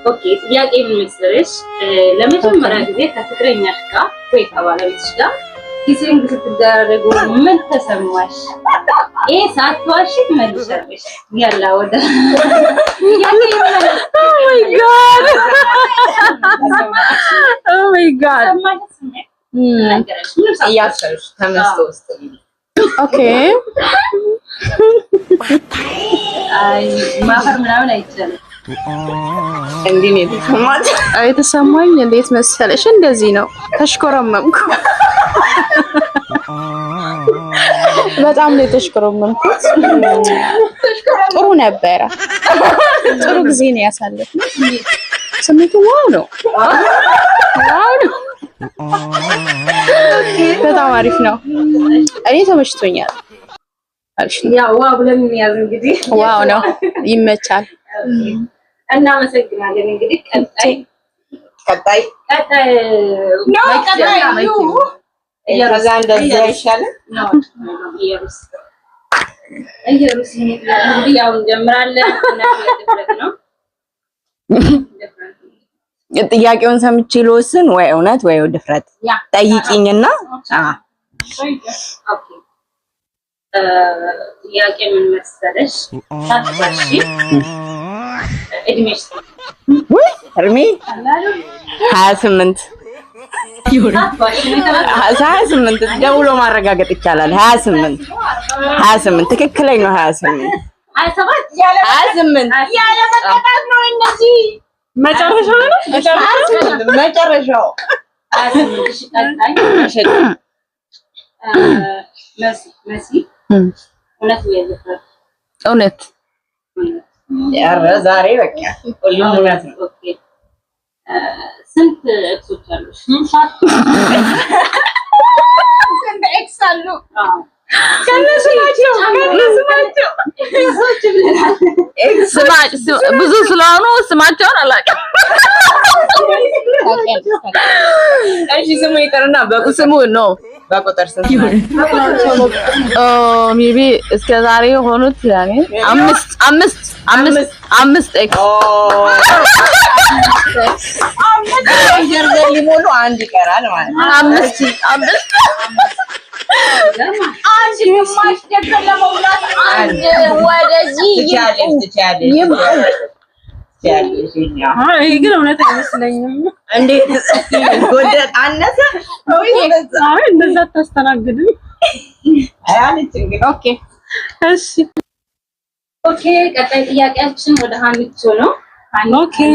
Okay፣ ጥያቄ ምን መሰለሽ? ለመጀመሪያ ጊዜ ከፍቅረኛሽ ጋር ወይ ከባለቤትሽ ጋር kissing ስትደራረጉ ምን ተሰማሽ? ይሄ ሳትዋሺ ትመልሻለሽ። ያላ ወደ ጥያቄ ይመለስ። Oh my God, oh my God. ተሰማሽ ስሜት ትናገራለሽ። ምንም ሳትዋሺ። እያሰብሽ ተመስጦ ውስጥ። Okay. አይ፣ ማፈር ምናምን አይቻልም። እንዲህ ነው የተሰማት። የተሰማኝ እንዴት መሰለሽ? እንደዚህ ነው፣ ተሽኮረመምኩ። በጣም ነው የተሽኮረመምኩት። ጥሩ ነበረ። ጥሩ ጊዜ ነው ያሳለፍነው። ስሜቱ wow ነው፣ wow ነው። በጣም አሪፍ ነው። እኔ ተመችቶኛል። አሪፍ ነው። ያው wow ብለን እንያዝ እንግዲህ። Wow ነው። ይመቻል። እናመሰግናለን። እንግዲህ ቀጣይ ቀጣይ ቀጣይ No፣ ቀጣይ ከዛ እንደዚህ አይሻልም? ነው ኢየሩስ ኢየሩስ እንግዲህ ያው እንጀምራለን። ድፍረት ነው፣ ድፍረት ነው። ጥያቄውን ሰምቼ ልወስን ወይ እውነት ወይ ድፍረት። ጠይቂኝና Okay፣ ጥያቄ ምን መሰለሽ? ሳትዋሺ እድሜሽ? ውይ፣ እድሜ 28። ሳትዋሺ ነው የተባልኩት። 28፣ ደውሎ ማረጋገጥ ይቻላል። 28፣ 28፣ ትክክለኛው 28። 27። 28። ያለመቀጣት ነው እነዚህ። መጨረሻው ነው። መጨረሻው። 28። እሺ፣ ቀጣይ መሲ፣ መሲ፣ እውነት ወይ ድፍረት? እውነት። እውነት። ኧረ ዛሬ በቃ ሁሉም እውነት ነው። Okay፣ ስንት ex ኦች አሉሽ? ስንት ex አሉ? አዎ። ከነሱ ናቸው፣ ከነሱ ናቸው። ex ኦች ብለናል። ብዙ ስለሆኑ ስማቸውን አላውቅም። እሺ፣ ስሙ ይቅርና በቁጥር። ስሙ ነው። በቁጥር ስንት ናቸው? Maybe እስከ ዛሬ የሆኑት ያኔ አምስት፣ አምስት፣ አምስት፣ አምስት ex። ኦ፣ ጀርዘን ሊሞሉ አንድ ይቀራል ማለት ነው። አምስት፣ አምስት። አንድ ግማሽ ደርዘን ለመሙላት አንድ ወደዚህ። ትችያለሽ፣ ትችያለሽ፣ ትችያለሽ። የእኛ አይ፣ ግን እውነት አይመስለኝም። እንዴት ጎደል አነሰ ወይ በዛ? አይ፣ እንደዛ አታስተናግድም። አይ አለች እንግዲህ። Okay. እሺ፣ okay። ቀጣይ ጥያቄያችን ወደ ሀኒቾ ነው። Okay.